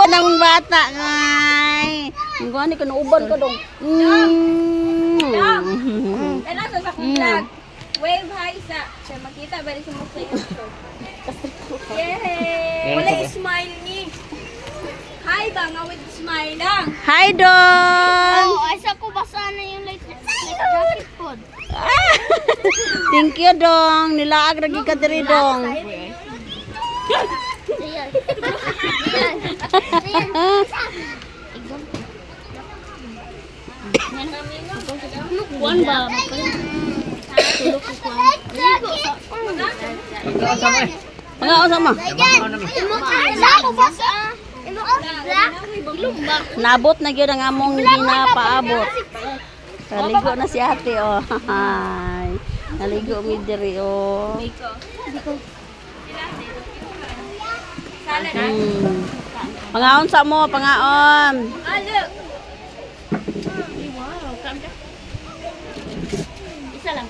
Ng bata ngay. Ang gani ka nauban ka dong. Tanaw sa akong vlog. Wave hi sa. Kaya makita ba rin sa mo sa YouTube. Yay! Wala smile ni. Hi ba nga with smile lang. Hi, Dong. Oh, asa ko basa na yung light jacket pod. Ah! Thank you, Dong. Nilaag lagi ka diri, Dong. Ayan. Ayan. Ayan. Kuan ba? Mga sama. Nabot na gyud ang among ginapaabot. Naligo na si ate, oh. Hi. Naligo mi diri, oh. Sana na. Pangaon sa mo, pangaon. Ah, look. Isa lang.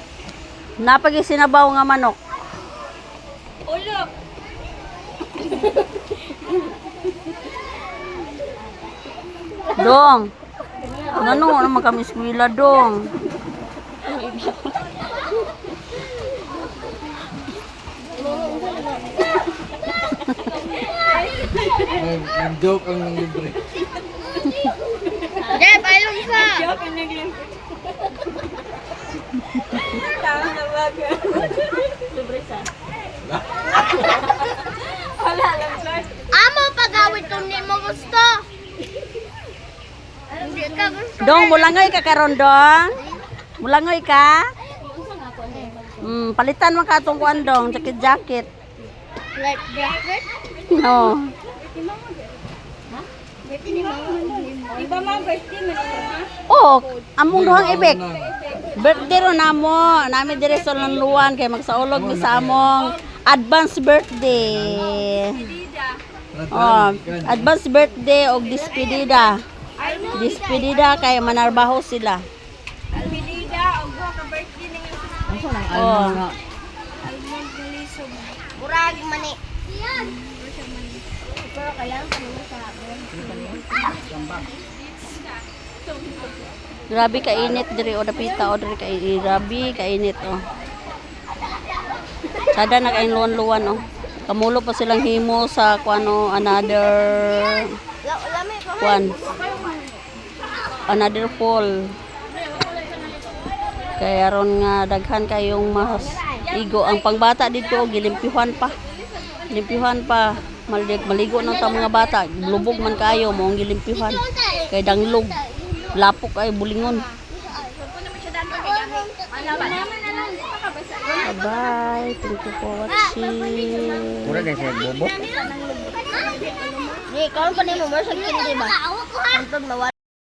Napagi sinabaw nga manok. Oh, look. Dong. Ngano naman kami eskwela, Dong? Ang joke ang nang libre. Jeff, ayun ka. Joke ang naglim. Tama na ba? Libre sa. Wala lang, Clark. Amo pagawit kung di mo gusto. Hindi ka gusto. Dong, mulangoy ka karon, Dong? Mulangoy ka? Palitan man ka atong kuan, Dong, jacket jacket. Light jacket? No. Di ba mga birthday man ito, ha? Oh, among duhang ebek. Birthday ro namo, nami dire sa Lanluan kay magsaulog mi sa among advance birthday. Dida. Oh, advance birthday og despedida. Despedida kay manarbaho sila. Almedida, og duha ka birthday ninyo sa Oh. Almond na lisog. Murag mani. Pero kailangan pa naman sa Grabe kainit diri o dapita o diri kay grabe kainit oh. Sada na kain luwan-luwan oh. Kamulo pa silang himo sa kuano another Lami pa. kuan. Another fall. Kaya ron nga daghan kayong mas igo ang pangbata dito oh, gilimpyuhan pa. Limpyuhan pa. Malig maligo ng ta mga bata, lubog man kayo mo ang gilimpyuhan. Kay danglog, lapok ay bulingon. Bye-bye. Thank you for watching. Mura na siya bobo. Di, karon pa nimo mo sa kindi ba? Antog mawala.